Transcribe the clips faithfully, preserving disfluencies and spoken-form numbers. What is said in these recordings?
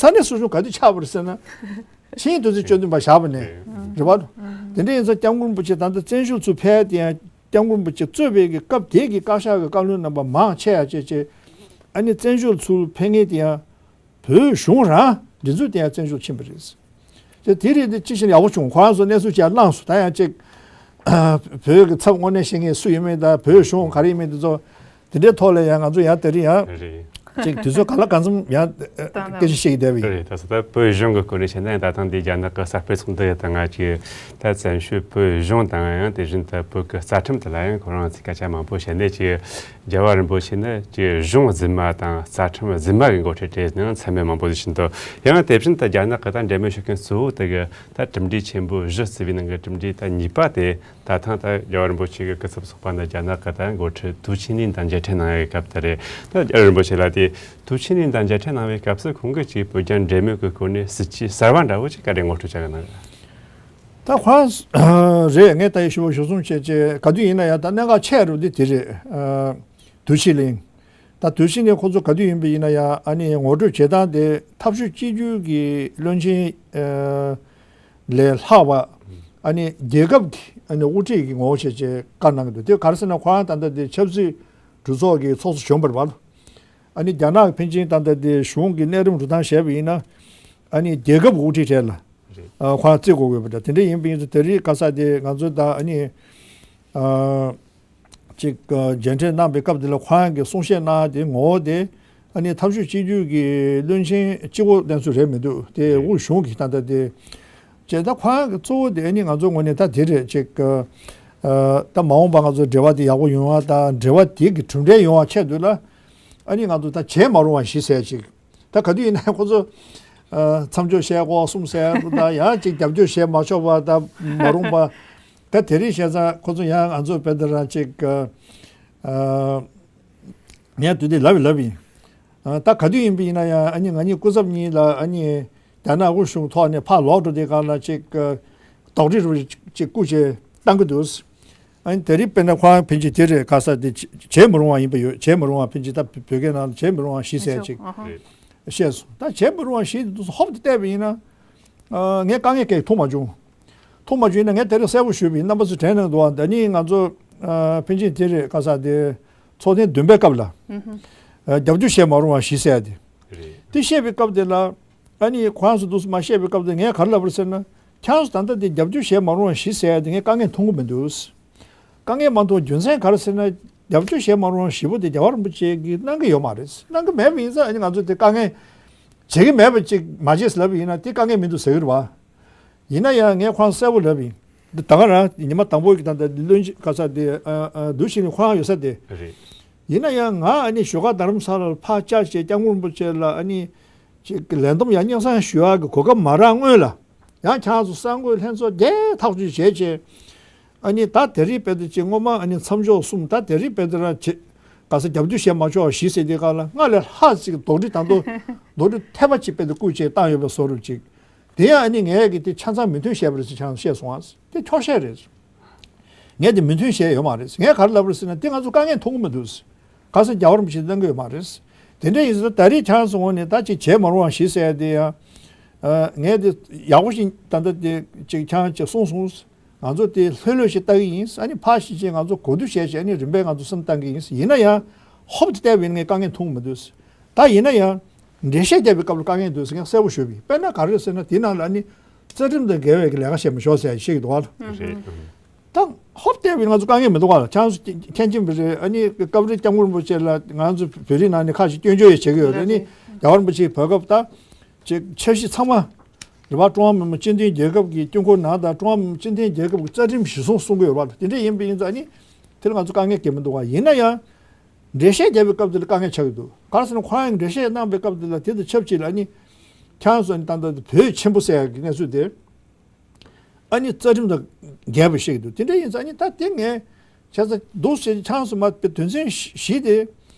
ས་གནས་སྲིད་གཞུང་ག་དུས་ཆགས་པ་རེད་ཟེར་ན། ཆིངས་དུས་ཚོད་བཅུ་བདུན་པ་བཞག་པ་ནས་རེད་པ། དེ་འདྲ་ཡིན་ཙང་སྐྱབས་མགོན་རིན་པོ་ཆེ་ད་ལྟ་བཙན་བྱོལ་ཚུར་ཕེབས་དེ་ཡང་སྐྱབས་མགོན་རིན་པོ་ཆེ་གཙོས་པའི་གི་སྐབས་དེ་གི་བཀའ་ཤག་གི་བཀའ་བློན་རྣམ་པ་མང་ཆེ་ཡ་བྱས་བྱས། ཨ་ནི་བཙན་བྱོལ་ཚུར་ཕེབས་མཁན་དེ་ཡང་བོད་གཞུང་རང་སྒྲིག་འཛུགས་དེ་ཡང་བཙན་བྱོལ་ཕྱིན་པ་རེད། དེ་དེ་རེད། དེ་ཅི་ཞིག་ཡག་པོ་བྱུང་། ཁོ་རང་ཚོ་གནས་ཚུལ་ཅིག་བླངས་སོང་། ད་ཡང་ཅིག་བོད་ཀྱི་ཚབ་དངོས་གནས་བཤད་མཁན་སུ་ཡིན་མིན་དང་བོད་གཞུང་ག་རེ་ཡིན་མིན་དེ་ཚོ་དེ་འདྲའི་ཐོག་ལ་ཡང་ང་ཚོ་ཡང་དེ་རིང་ཡང་རེད། ཅིག་དུས་ཚོད་གང་ལ་གང་འཚམ་ཡང་སྐད་ཆ་བཤད་ཀྱི་བསྡད་པ་ཡིན། རེད། ད་ས་ད་བོད་གཞུང་གི་སྐོར་ནས་བཤད་ན་ཡང་ད་ཐེངས་འདི་རྒྱ་ནག་གི་གསར་སྤེལ་ཚོགས་འདུ་ཡི་སྟེང་ང་ཅིག་ད་བཙན་བྱོལ་བོད་གཞུང་དང་ཡང་དེ་བཞིན་དུ་བོད་ཀྱི་རྩ་ཁྲིམས་དེ་ལ་ཡང་ཁོ་རང་ཚོས་སྐད་ཆ་མང་པོ་བཤད་ནས་ཅིག་རྒྱལ་བ་རིན་པོ་ཆེ་ནི་ཅིག་གཞུང་རྫུན་མ་དང་རྩ་ཁྲིམས་རྫུན་མ་གི་འགོ་ཁྲིད་རེད་ནང་མཚན་སྨད་མང་པོ་ཞིག་བྱིན་འདུག། ཡང་དེ་བཞིན་དུ་རྒྱ་ནག་གི་ད་འབྲེལ་མོལ་ཞུ་མཁན་གཙོ་བོ་དེ་གི་ད་གྲུབ་འབྲས་ཆེན་པོ་བཞི་བརྩི་བའི་ནང་གི་གྲུབ་འབྲས་ད་གཉིས་པ་དེ་ད་ཐེངས་ད་རྒྱལ་བ་རིན་པོ་ཆེ་གི་སྐུ་ཚབ་ཚོགས་པ་ནི་རྒྱ་ནག་གི་ད་འགོ་ཁྲིད་ཏུའུ་ཆིན་ལིན་དང་མཇལ་འཕྲད་གནང་བའི་སྐབས་དེ་རེད། ད་རྒྱལ་བ་རིན་པོ་ཆེ་ལ་དེ་ཏུའུ་ཆིན་ལིན་དང་མཇལ་འཕྲད་གནང་བའི་སྐབས་སུ་ཁོང་གིས་ཅིག་བོད་རྒྱ་འབྲེལ་མོལ་གྱི་སྐོར་ནས་སྲིད་ཇུས་གསར་བ་འདྲ་བོ་ཅིག་ག་རེ་ངོ་སྤྲོད་བྱ་གི་ན། ད་ཁོང་རེད། ངས་ད་ཡི་ཞུ་བ་ཞུ་སོང་བྱས་བྱས་ག་དུས་ཡིན་ན་ཡང་ད་གནད་འགག་ཆེ་རུ་འདི་དེ་རེད། ཨ་ཏུའུ་ཆིན་ལིན། ད་ཏུའུ་ཆིན་ལིན་ཁོ་ཚོ་ག་དུས་ཡིན་པ་ཡིན་ན་ཡང་ཨ་ནི་ངོ་སྤྲོད་བྱེད་སྟངས་དེ་འཐབ་ཕྱོགས་གཅིག་གྱུར་གྱི་བློན་ཆེན་ཨ་ལས་ལྷག་པ་ཨ་ནི་རྒྱལ་ཁབ་ཀྱི་ཨ་ནི་དབུ་ཁྲིད་ཀྱི་ངོ་བོ་བྱས་བྱས་བཀའ་གནང་གི་འདུག། དེ་ག་རེ་ཟེར་ན་ཁོ་རང་ད་ལྟ་དེ་ཆབ་སྲིད་གྲོས་ཚོགས་ཀྱི་ཚོགས་གཙོ་གཞོན་པ་རེད་པ། ཨ་ནི་རྒྱ་ནག་གི་ཕན་ཆད་ད་ལྟ་དེ་གཞུང་གི་གནས་རིམ་འགྲོ་སྟངས་བཤད་པ་ཡིན་ན་ཨ་ནི་རྒྱལ་ཁབ་ཀྱི་དབུ་ཁྲིད་གྲས་ལ་རེད། ཨ་ཁོ་རང་བརྩི་དགོས་དགོས་པ་འདྲ། དེ་འདྲ་ཡིན་པ་ཡིན་ཙང་དེ་རིང་ཁ་ས་དེ་ང་ཚོ་ད་ཨ་ནི་ཨ་ཅིག་ཨ་མཇལ་འཕྲད་གནང་པའི་སྐབས་དེ་ལ་ཁོ་རང་གིས་གསུང་བཤད་གནང་དེ་ངོ་བོ་དེ་ཨ་ནི་འཐབ་ཕྱོགས་གཅིག་གྱུར་གྱི་བློན་ཆེན་གཅིག་པོ་གནས་ཚུལ་རེད་མི་འདུག། དེ་དབུས་གཞུང་གི་ད་ལྟ་དེ་བྱས་ད་ཁོ་རང་གི་གཙོ་བོ་དེ་ཨ་ནི་ང་ཚོ་ངོས་ནས་ད་དེ་རེད། ཅིག་ཨ་ད་མ་འོངས་པ་ང་ཚོ་འབྲེལ་བ་དེ་ཡག་པོ་ཡོང་བ་དང་འབྲེལ་བ་དེ་གི་གྲུབ་འབྲས་ཡོང་བ་ཆེད་དུ་ལ་ཨ་ནི་ང་ཚོ་ད་བྱེད་མ་རུང་བ་བཞི་ཟེར་ཅིག། ད་ག་དུས་ཡིན་ན་ཁོ་ཚོ་ཨ་མཚམས་འཇོག་བྱས་དགོས་གསུམ་ཟེར་དང་ཡང་ཅིག་རྒྱབ་སྐྱོར་བྱས་མ་ཆོག་པ་ད་མ་རུང་པ། ད་དེ་རིང་བྱས་ཙང་ཁོ་ཚོ་ཡང་ང་ཚོ་བེ་ད་རང་ཅིག་ཨ་ངས་དུས་དེ་ལབ་ཡིན་ལབ་ཡིན། ཨ་ད་ག་དུས་ཡིན་པ་ཡིན་ན་ཡང་ཨ་ནི་ང་གཉིས་སྐུ་ཚབ་གཉིས་ལ་ཨ་ནི་རྒྱ་ནག་དབུས་གཞུང་ཐོག་ནས་ཕར་ལོག་འགྲོ་དུས་སྒང་ལ་ཅིག་ཨ་དོགས་འདྲི་རུ་ཅིག་བསྐུར་བྱས་བཏང་གི་འདུག། ཨ་ནི་དེ་རིང་དཔེར་ན་ཁོ་རང་ཕན་ཆད་དེ་རེད། ཁ་ས་དེ་བྱེད་མི་རུང་བ་ཡིན་པ་ཡོད། བྱེད་མི་རུང་བ་ཕན་ཆད་ད་བོད་སྐད་ནང་ལ་བྱེད་མི་རུང་བ་བཞི་ཟེར་ཅིག་ཨ་ཧ། རེད། བཤད་སོང་། ད་བྱེད་མི་རུང་བ་བཞི་དེ་ཚོ་ཧོབ་ཏེ་བལྟས་པ་ཡིན་ན་ཨ་ངས་དཀའ་ངལ་སྐད་ཐུག་མ་བྱུང་། ཐུག་མ་བྱུང་ཡིན་ན་ངས་དེ་རིང་གསལ་པོ་ཞུས་པ་ཡིན། རྣམ་པ་ཚོ་དྲན་གནང་འདུག་ཨ། ད་ནི་ང་ཚོ་ཨ་ཕན་ཆད་དེ་རེད། ཁ་ས་དེ་ཚོགས་ཐེངས་བདུན་པའི་སྐབས་ལ་ཨ་རྒྱབ་སྐྱོར་བྱེད་མ་རུང་བ་བཞི་ཟེར་ཡ་དེ། རེད། དེ་བཤད་པའི་སྐབས་དེ་ལ་ཨ་ནི་ཁོ་རང་ཚོ་འདུག་སེ་མ་བཤད་པའི་སྐབས་དེ་ངས་ག་རེ་ལབ་པ་རེད་ཟེར་ན། ཁྱེད་རང་ཚོ་ད་ལྟ་དེ་རྒྱབ་སྐྱོར་བྱེད་མ་རུང་བ་བཞི་ཟེར་ཡ་དེ་ངས་དཀའ་ངལ་མཐོང་གི་མི་འདུག། དཀའ་ངལ་མ་མཐོང་རྒྱུ་མཚན་ག་རེ་ཟེར་ན། རྒྱབ་སྐྱོར་བྱེད་མ་རུང་བ་བཞི་པོ་དེ་རྒྱལ་བ་རིན་པོ་ཆེ་གིས་གནང་གི་ཡོད་མ་རེད། གནང་གི་མེད་པ་ཡིན་ཙང་ཨ་ནི་ང་ཚོ་དེ་དཀའ་ངལ་བྱེད་ཀྱི་མེད་པ་ཅིག་མ་བྱེད་ཟེར་ལབ་པ་ཡིན་ན་དེ་དཀའ་ངལ་མི་འདུག་ཟེར་གི་རེད་བ། ཡིན་ན་ཡང་ངས་ཁོང་གསལ་པོ་ལབ་ཡིན། འདི་ད་ག་རང་ཉི་མ་དང་པོ་གི་ད་ལྟ་བློན་ཆེན་ག་ས་དེ་ཨ་ཨ་འདུ་ཤེས་ནི་ཁོ་རང་ཡོད་ས་དེ། རེད། ཡིན་ན་ཡང་ང་ཨ་ནི་བཞུགས་སྒར་རྡ་རམ་ས་ལར་ཕར་བཅར་བྱས་སྐྱབས་མགོན་རིན་པོ་ཆེ་ལ་ཨ་ནི་ཅིག་ལན་འདེབས་ཡང་སྙན་སེང་ཞུ་ཡག་གི་གོ་སྐབས་མ་རག་སྔོན་ལ། ཡང་ཁྱེད་རང་ཚོ་གསར་འགོད་ལྷན་ཚོགས་བརྒྱད་ཐག་གཅོད་བྱས་བྱས། ཨ་ནི་ད་དེ་རིང་དཔེ་དེ་ཅིག་སྔོན་མ་ཨ་ནི་མཚམས་འཇོག་གསུམ། ད་དེ་རིང་དཔེ་དེ་རང་བྱེད་ག་ས་རྒྱབ་སྐྱོར་བྱེད་མ་ཆོག་བཞི་ཟེར་དུས་སྒང་ལ་སྔར་ལས་ལྷག་ཅིག་དོགས་འདྲི་དང་དོ་དོགས་འདྲི་ཐེབས་པ་ཅིག་དཔེ་དེ་བསྐུར་བྱས་བཏང་ཡོད་པའི་བཟོ་འདྲ་ཅིག། དེ་ཡང་ཨ་ནི་ངས་གི་དེ་ཆ་ཚང་མོས་མཐུན་བྱས་པ་རེད་ཟེར་ཁྱེད་རང་བཤད་སོང་ཨ། དེ་འཁྱོག་བཤད་རེད། ངས་དེ་མོས་མཐུན་བྱས་ཡོད་མ་རེད། ངས་ག་རེ་ལབ་རེད་ཟེར་ན་དེ་ང་ཚོ་དཀའ་ངལ་མཐོང་གི་མི་འདུག། ག་ས་རྒྱལ་བ་རིན་པོ་ཆེས་གནང་གི་ཡོད་མ་རེད། དེ་འདྲ་ཡིན་ཟེར་ད་རེས་ཁྱེད་རང་ཚོ་ངོས་ནས་ད་ཅིག་བྱེད་མ་རུང་བ་ཞིག་ཟེར་ཡ་དེ་ཡང་། ཨ་ངས་དེ་ཡག་པོ་ཞིག་ད་ལྟ་དེ་ཅིག་ཁྱེད་རང་ཅིག་གསུངས་སོང་། ང་ཚོ་དེ་ལྷོད་ལྷོད་ཞིག་ལྟ་གི་ཡིན། ཨ་ནི་ཕར་ཞིག་བྱས་ང་ཚོ་གོ་བསྡུར་བྱས་བྱས་ཨ་ནི་རིམ་པས་ང་ཚོ་སེམས་བཏང་གི་ཡིན། ཡིན་ན་ཡང་ཧོབ་ཏེ་བལྟས་པ་ཡིན་ན་ངས་དཀའ་ངལ་མཐོང་གི་མི་འདུག། ད་ཡིན་ན་ཡང་། འགྲེལ་བཤད་རྒྱབ་པའི་སྐབས་ལ་དཀའ་ངལ་འདུག་ཟེར་ངས་གསལ་པོ་ཞུས་པ་ཡིན། དཔེར་ན་ག་རེ་ཟེར་ན་དེའི་ནང་ལ་ཨ་ནི་རྩ་ཁྲིམས་དང་འགལ་བའི་གི་ལས་ཀ་བྱེད་མི་ཆོག་ཟེར་ཡ་བཤད་ཀྱི་འདུག་བ། རེད། ད་ཧོབ་སྟེ་བའི་ང་ཚོ་དཀའ་ངལ་མི་འདུག་བ། ཁྱེད་ཚོ་མཁྱེན་གྱི་རེད། ཨ་ནི་སྐབས་རེ་སྐྱབས་མགོན་རིན་པོ་ཆེ་ལ་ང་ཚོ་བོད་རིགས་ནང་ནས་ཁ་ཞིག་སྐྱོན་བརྗོད་ཡང་བྱེད་ཀྱི་ཡོད་རེད། ཨ་ནི་རྒྱལ་བ་རིན་པོ་ཆེའི་བོད་སྐབས་ད་ཅིག་འཆར་གཞི་ཚང་མ་རེད་བ། ཀྲུང་ཧྭ་མི་དམངས་སྤྱི་མཐུན་རྒྱལ་ཁབ་ཀྱི་དཀྱིལ་འཁོར་ནང་དང་ཀྲུང་ཧྭ་མི་དམངས་སྤྱི་མཐུན་རྒྱལ་ཁབ་ཀྱི་རྩ་ཁྲིམས་གཞིར་བཟུང་གསུང་གི་ཡོད་རེད་བ། དེ་འདྲ་ཡིན་པ་ཡིན་ཙང་ཨ་ནི་དེ་ལ་ང་ཚོ་དཀའ་ངལ་གང་ཡང་མི་འདུག་བ། ཡིན་ན་ཡང་། འགྲེལ་བཤད་རྒྱབ་པའི་སྐབས་དེ་ལ་དཀའ་ངལ་ཆགས་ཀྱི་འདུག། ག་རེ་ཟེར་ན་ཁོ་རང་འགྲེལ་བཤད་གནང་པའི་སྐབས་དེ་ལ་དེ་དང་ཆབས་ཅིག་ལ་ནི། ཁྱེད་རང་ཚོ་ནི་ད་ལྟ་བོད་ཆེན་པོ་ཟེར་ཡག་གི་གནས་ཚུལ་དེ། ཨ་ནི་རྩ་ཁྲིམས་དང་འགལ་བ་ཞིག་འདུག། དེ་འདྲ་ཡིན་ཙང་ཨ་ནི་ད་དེ་ངས་བྱས་ཙང་འདུག་ཟེར། ཁྱེད་རང་ཚོ་མ་དོན་ཚན་བཞི་དེ་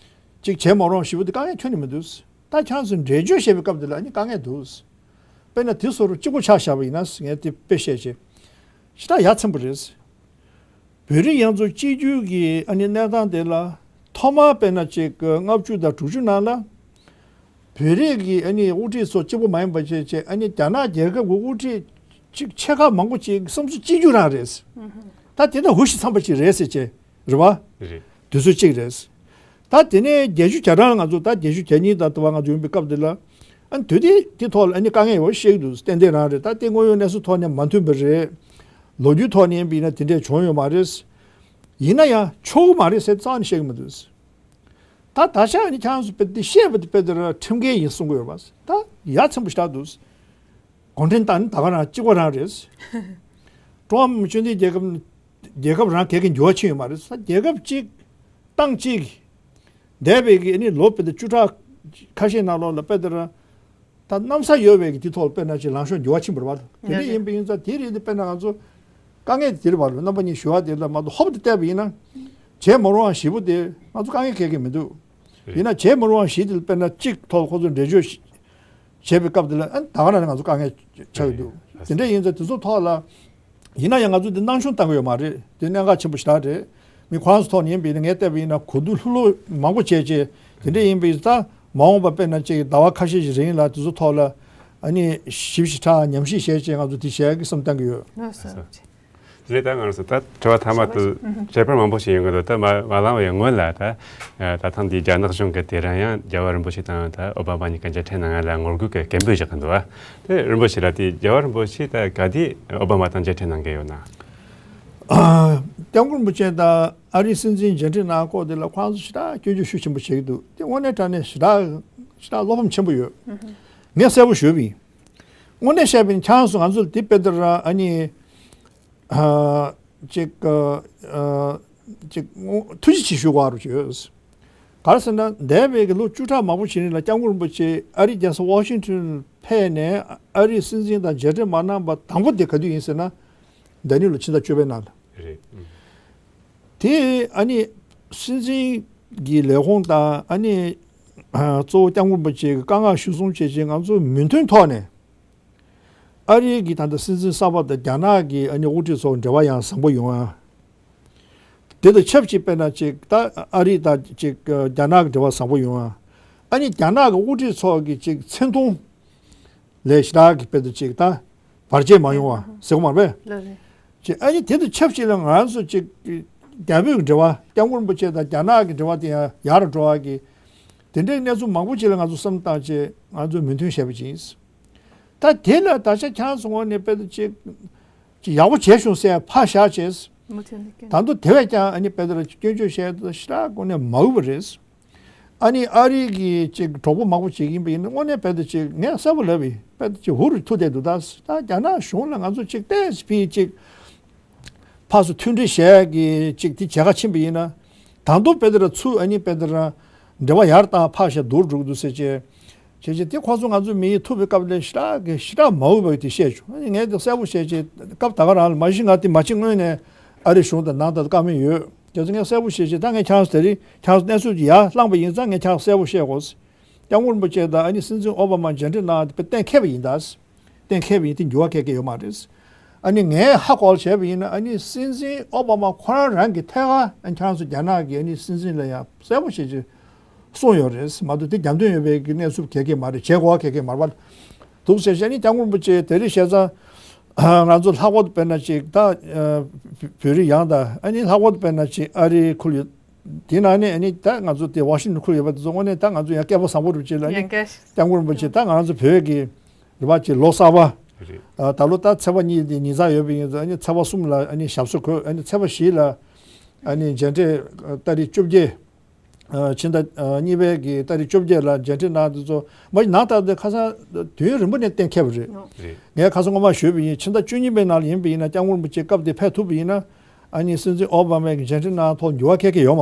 ཅིག་བྱེད་མ་རུང་བཞི་པོ་དེ་དཀའ་ངལ་ཁྱོན་ནས་མི་འདུག། ད་ཁྱེད་རང་ཚོ་འགྲེལ་བརྗོད་བྱེད་པའི་སྐབས་དེ་ལ་ཨ་ནི་དཀའ་ངལ་འདུག། དཔེར་ན་དེ་བཟོ་འདྲ་གཅིག་པོ་ཆ་བཞག་པ་ཡིན་ན་ངས་དེ་དཔེ་བཤད་བྱས། ཞེ་དྲག་ཡ་མཚན་པོ་རེད། བོད་རིགས་ཡང་རྩེ་གཅིག་གྱུར་གྱི་ཨ་ནི་གནས་སྟངས་དེ་ལ་ཐོག་མར་དཔེར་ན་ཅིག་ལྔ་བཅུ་དང་དྲུག་ཅུ་ནང་ལ། བོད་རིགས་ཀྱི་ཨ་ནི་དབུ་ཁྲིད་ཚོ་གཅིག་པོ་མ་ཡིན་པ་བྱས་བྱས། ཨ་ནི་རྒྱ་ནག་རྒྱལ་ཁབ་ཀྱི་དབུ་ཁྲིད་གཅིག་ཆེ་ཁག་མང་པོ་ཅིག་བསམ་ཚུལ་གཅིག་གྱུར་རང་རེད། ད་དེ་འདྲ་ཧུ་ཤི་འཚམས་པ་ཅིག་རེད་ཟེར་བྱས། རེད་བ། རེད། དུས་ཚོད་གཅིག་རེད། ད་དེ་ནས་བརྒྱད་ཅུ་གྱ་གྲངས་ལ་ང་ཚོ་ད་བརྒྱད་ཅུ་གྱ་གཉིས་དང་དུ་བ་ང་ཚོ་ཡོང་པའི་སྐབས་དེ་ལ། ཨ་ནི་དུས་དེ་དེ་ཐོག་ལ་ཨ་ནི་དཀའ་ངལ་ཡོད་པ་ཤེས་ཀྱི་འདུག་ཏན་ཏན་རང་རེད། ད་དེ་དངོས་ཡོད་གནས་ཚུལ་ཐོག་ནས་མ་མཐུན་པ་རེད། ལོ་རྒྱུས་ཐོག་ནས་ཡིན་པ་ཡིན་ན་དེ་འདྲས་བྱུང་ཡོད་མ་རེད། ཡིན་ན་ཡང་ཆོག་གི་མ་རེད་ཟེར་རྩ་ནས་བཤད་ཀྱི་མི་འདུག་ད་ད་ཆ་ཨ་ནི་ཁྱེད་རང་ཚོ་དཔེ་དེ་བཤད་པ་དེ་དཔེ་དེ་ར་ཁྲིམས་འགལ་ཡིན་གསུང་གི་ཡོད་པ། ད་ཡ་མཚན་པོ་ཞེ་དྲག་འདུག་གུང་ཁྲན་ཏང་ནི་ད་ག་རང་གཅིག་པ་རང་རེད། ཀྲུང་ཧྭ་མི་དམངས་སྤྱི་མཐུན་རྒྱལ་ཁབ་རྒྱལ་ཁབ་རང་གལ་གི་འགྱུར་བ་ཕྱིན་ཡོད་མ་རེད། ས་རྒྱལ་ཁབ་གཅིག་ཏང་གཅིག་འདས་པའི་གི་ཨ་ནི་ལོ་དཔེ་དེ་བཅུ་ཕྲག་ཁ་ཤས་ནང་ལོགས་ལ་དཔེ་དེ་ར་ད་གནམ་ས་ཡོད་པའི་གི་དེ་ཐོག་ལ་དཔེར་ན་ཅིག་ལངས་ཕྱོགས་འགྱུར་བ་ཕྱིན་པ་རེད་བ། དེ་འདྲ་ཡིན་པ་ཡིན་ཙང་དེ་རིགས་དེ་དཔེར་ན་ང་ཚོ་དཀའ་ངལ་དེ་དེ་རེད་བ། རྣམ་པ་གཉིས་ཞུ་བ་དེ་ལ་མ་གཏོགས་ཧོབ་ཏེ་བལྟས་པ་ཡིན་ན་བྱེད་མ་རུང་བ་བཞི་པོ་དེ་ང་ཚོ་དཀའ་ངལ་གལ་གལ་མི་འདུག་ཡིན་ན་བྱེད་མ་རུང་བ་བཞི་དེ་ལ་དཔེར་ན་གཅིག་ཐོག་ཁོ་ཚོ་འགྲེལ་བརྗོད་བྱེད་པའི་སྐབས་དེ་ལ་ཨ་ནི་ད་ག་རང་ང་ཚོ་དཀའ་ངལ་ཆགས་ཀྱི་འདུག་དེ་འདྲ་ཡིན་ཙང་དེ་ཚོ་ཐོག་ལ་ཡིན་ན་ཡང་ང་ཚོ་འདི་སྣང་ཆུང་བཏང་གི་ཡོད་མ་རེད། དེ་གནད་འགག་ཆེན་པོ་ཞེ་དྲག་རེད། མི་ཁོ་རང་ཚོ་ཐོག་ནས་ཡིན་པ་ཡིན་ན་ངས་བལྟས་པ་ཡིན་ན་གོ་བསྡུར་ལྷུག་ལྷུག་མང་པོ་བྱས་བྱས་དེ་འདྲ་ཡིན་པ་ཡིན་ཙང་མ་འོངས་པ་དཔེར་ན་ཅིག་ཟླ་བ་ཁ་ཤས་ཤིག་རིང་ལ་དེ་ཚོ་ཐོག་ལ་ཨ་ནི་ཞིབ་ཞིབ་ཕྲ་ཉམས་ཞིབ་བྱས་བྱས་ང་ཚོ་དེ་བྱེད་ཡག་གི་བསམ་བཏང་གི་ཡོད། ལགས་སོ། དེ་ལས་ད་ང་རང་ཚོ་ད་དྲི་བ་ཐ་མ་དུ་བཤད་པར་མང་པོ་ཞིག་ཡོང་གི་འདུག་ད་མ་མ་ལངས་པའི་སྔོན་ལ་ད་ད་ཐེངས་འདིའི་རྒྱ་ནག་གཞུང་གི་དེ་རིང་ཡང་རྒྱལ་བ་རིན་པོ་ཆེ་དང་ད་ཨོ་བྷ་མ་གཉིས་ཀ་མཇལ་འཕྲད་གནང་ཡ་ལ་ངོ་རྒོལ་གྱི་སྐད་འབོད་བཞག་གི་འདུག་བ། དེ་རིན་པོ་ཆེ་ལ་དེ་རྒྱལ་བ་རིན་པོ་ཆེ་ད་ག་དུས་ཨོ་བྷ་མ་དང་མཇལ་འཕྲད་གནང་གི་ཡོད་ན། སྐྱབས་མགོན་རིན་པོ་ཆེ་དང་ཨ་རིའི་སྲིད་འཛིན་མཇལ་འཕྲད་གནང་སྐོར་དེ་ལ་ཁོང་ཚོ་ཞེ་དྲག་སྐྱོན་བརྗོད་ཤུགས་ཆེན་པོ་བྱེད་ཀྱི་འདུག་དེ་དངོས་གནས་དྲང་གནས་ཞེ་དྲག་ཞེ་དྲག་བློ་ཕམ་ཆེན་པོ་ཡོད། ངས་གསལ་པོ་ཞུས་པ་ཡིན། དངོས་གནས་བཤད་པ་ཡིན་ན་ཁྱེད་རང་ཚོ་ང་ཚོ་ལ་དེ་དཔེ་ལྟར་ཨ་ནི། ཨ། ཅིག་ཨ། ཅིག་ཐུགས་རྗེ་ཆེ་ཞུ་དགོས་རུ་ཡོད། ག་རེ་ཟེར་ན་འདས་པའི་གི་ལོ་བཅུ་ཕྲག་མང་པོ་ཞིག་རིང་ལ་སྐྱབས་མགོན་རིན་པོ་ཆེ་ཨ་རིའི་རྒྱལ་ས་ཝ་ཤིང་ཊོན་ཕེབས་ནས་ཨ་རིའི་སྲིད་འཛིན་དང་མཇལ་འཕྲད་མ་གནང་པ་དང་པོ་དེ་ག་དུས་ཡིན་ཟེར་ན། ཟླ་ནུབ་ལོ་ཕྱི་ཟླ་བཅུ་པའི་ནང་ལ། རེད། དེ་ཨ་ནི་སྲིད་འཛིན་གྱི་ལས་ཁུངས་དང་ཨ་ནི་གཙོ་བོ་སྐྱབས་མགོན་རིན་པོ་ཆེ་གི་བཀའ་མངགས་གཞིར་བཟུང་བྱས་བྱས་ང་ཚོ་མོས་མཐུན་ཐོག་ནས། ཨ་རིའི་གི་ད་ལྟ་སྲིད་འཛིན་གསར་པ་དང་རྒྱ་ནག་གི་ཨ་ནི་དབུ་ཁྲིད་ཚོ་འབྲེལ་བ་ཡང་བཟང་པོ་ཡོང་ཡ། དེ་དང་ཆབས་ཅིག་དཔེར་ན་ཅིག་ད་ཨ་རི་དང་ཅིག་རྒྱ་ནག་གི་འབྲེལ་བ་བཟང་པོ་ཡོང་ཡ། ཨ་ནི་རྒྱ་ནག་གི་དབུ་ཁྲིད་ཚོ་གི་ཅིག་མཚན་མཐོང་ལས་ཞེ་དྲག་གི་དཔེ་དང་ཅིག་ད་བར་ཆད་མ་ཡོང་བ་ཟེར་གོ་མ་རེད་པས། ལགས་རེད། ཅིག་ཨ་ནི་དེ་དང་ཆབས་ཅིག་ལ་ང་རང་ཚོ་ཅིག་རྒྱ་བོད་ཀྱི་འབྲེལ་བ་སྐྱབས་མགོན་རིན་པོ་ཆེ་དང་རྒྱ་ནག་གི་འབྲེལ་བ་དེ་ཡང་ཡར་འགྲོ་བ་གི་དེ་འདྲའི་གནས་ཚུལ་མང་པོ་ཅིག་ལ་ང་ཚོ་བསམ་བཏང་བྱས་ང་ཚོས་མོས་མཐུན་བྱས་པ་ཅིག་ཡིན། ད་དེ་ལ་ད་ཆ་ཁྱེད་རང་ཚོ་ངོས་ནས་དཔེ་དེ་ཅིག་ཅིག་ཡག་པོ་བྱས་བྱུང་ཟེར་ཕར་བཞག་བྱས། མུ་མཐུད་ནས་ད་དུང་དེ་བས་ཀྱང་ཨ་ནི་དཔེ་དེ་ལ་སྐྱོན་བརྗོད་བྱས་ཏེ་ཞེ་དྲག་གོ་ནས་མ་འོས་པ་རེད། ཨ་ནི་ཨ་རི་གི་ཅིག་གྲོགས་པོ་མང་པོ་ཅིག་ཡིན་པ་ཡིན་ན་དངོས་གནས་དཔེ་དེ་ཅིག་ངས་གསལ་པོ་ལབ་ཡིན། དཔེ་དེ་ཅིག་འུ་རུ་ཐུག་བསྡད་འདུག་ད་ད་རྒྱ་ནག་གཞུང་ལ་ང་ཚོ་ཅིག་ཏོག་ཙམ་ཅིག་ཕར་ཚུར་མཐུན་སྒྲིལ་བྱས་ཀྱི་ཅིག་དེ་བྱེད་ག་ཕྱིན་པ་ཡིན་ན། ད་དུང་དཔེ་དེ་ར་ཚུར་ཨ་ནི་དཔེ་དེ་ར་འབྲེལ་བ་ཡར་བཏང་ཕར་བཞག་སྡུག་རུ་འགྲོ་གི་འདུག་ཟེར་བྱས། བྱས་བྱས་དེ་ཁོ་ཚོ་ང་ཚོ་མི་ཡིས་ཐུག་པའི་སྐབས་ལ་ཞེ་དྲག་གི་ཞེ་དྲག་མ་འོས་པ་དེ་བཤད་བྱུང་། ཨ་ནི་ངས་དེ་གསལ་པོ་བཤད་བྱས་སྐབས་ད་ག་རང་ལ་མ་གཞི་ང་དེ་མ་ཕྱིན་སྔོན་ནས་ཨ་རི་གཞུང་དང་ནང་དང་བཀའ་མོལ་ཡོད། རྒྱ་མཚོ་ངས་གསལ་པོ་བཤད་བྱས་ད་ངས་ཁྱེད་རང་ཚོ་དེ་རིང་ཁྱེད་རང་ཚོ་གནས་ཚུལ་དེ་ཡར་བསླངས་པ་ཡིན་ཙང་ངས་ཁྱེད་རང་ཚོ་གསལ་པོ་བཤད་དགོས། སྐྱབས་མགོན་རིན་པོ་ཆེ་དང་ཨ་ནི་སྲིད་འཛིན་ཨོ་བྷ་མ་མཇལ་འཕྲད་གནང་བ་དེ་གཏན་འཁེལ་བ་ཡིན་ད། གཏན་འཁེལ་བ་ཡིན་དེ་འགྱུར་བ་གལ་གལ་ཡོད་མ་རེད། ཨ་ནི་ངས་ཧ་གོ་བྱས་པ་ཡིན་ན་ཨ་ནི་སྲིད་འཛིན་ཨོ་བྷ་མ་ཁོ་རང་རང་གི་ཐད་ཀར་ཨ་ནི་ཁྱེད་རང་ཚོ་རྒྱ་ནག་གི་ཨ་ནི་སྲིད་འཛིན་ལ་ཡང་གསལ་པོ་བྱས་ཀྱི་གསུངས་ཡོད་རེད། མ་གཏོགས་དེ་རྒྱབ་མདུན་ཡོད་པའི་གི་གནས་ཚུལ་གལ་གལ་མ་རེད། བྱེད་དགོས་པ་གལ་གལ་མ་རེད་པ། འདུག་ཟེར་བྱས་ནི་སྐྱབས་མགོན་རིན་པོ་ཆེ་དེ་རིང་བཤད་ཙང་། ང་ཚོ་ལྷག་པར་དུ་དཔེར་ན་ཅིག་ད་བོད་རིགས་ཡང་དང་ཨ་ནི་ལྷག་པར་དུ་དཔེར་ན་ཅིག་ཨ་རིའི་ཁུལ་ཡོད། དེ་ནང་ནས་ཨ་ནི་ད་ང་ཚོ་དེ་ཝ་ཤིང་ཊོན་ཁུལ་ཡོད་པ་དེ་ཚོ་དངོས་གནས་ད་ང་ཚོ་ཡང་སྐལ་པ་བཟང་པོ་རེད་ཅེས་ལ་ཨ་ནི་ཡང་སྐལ་སྐྱབས་མགོན་རིན་པོ་ཆེ་ད་ང་ཚོ་བོད་ཀྱི་རེད་པ་ཅིག་ལོ་གསར་པ། རེད། ད་ལོ་ད་ཚེས་པ་གཉིས་དེ་ཉི་ཤུ་ཡོད་པ་ཡིན་ཙང་ཨ་ནི་ཚེས་པ་གསུམ་ལ་ཨ་ནི་ཞབས་སོར་འཁོད། ཨ་ནི་ཚེས་པ་བཞི་ལ་ཨ་ནི་མཇལ་འཕྲད་ཏ་རིག་བཅོ་བརྒྱད། ཕྱི་ཟླ་གཉིས་པའི་གི་ཏ་རིག་བཅོ་བརྒྱད་ལ་མཇལ་འཕྲད་གནང་དེ་ཚོ་མ་གཞི་ནང་ལྟར་དེ་ཁ་སང་དུས་ཡུན་རིང་པོ་ནས་གཏན་འཁེལ་བ་རེད། རེད། ངས་ཁ་སང་སྔོན་མ་ཞུས་པ་ཡིན། ཕྱི་ཟླ་བཅུ་གཉིས་པའི་ནང་ལ་ཡིན་པ་ཡིན་ན་སྐྱབས་མགོན་རིན་པོ་ཆེ་སྐབས་དེ་ཕེབས་ཐུབ་པ་ཡིན་ན་ཨ་ནི་སྲིད་འཛིན་ཨོ་བྷ་མའི་གི་མཇལ་འཕྲད་གནང་ཐོག་འགྱུར་བ་གལ་གལ་ཡོད།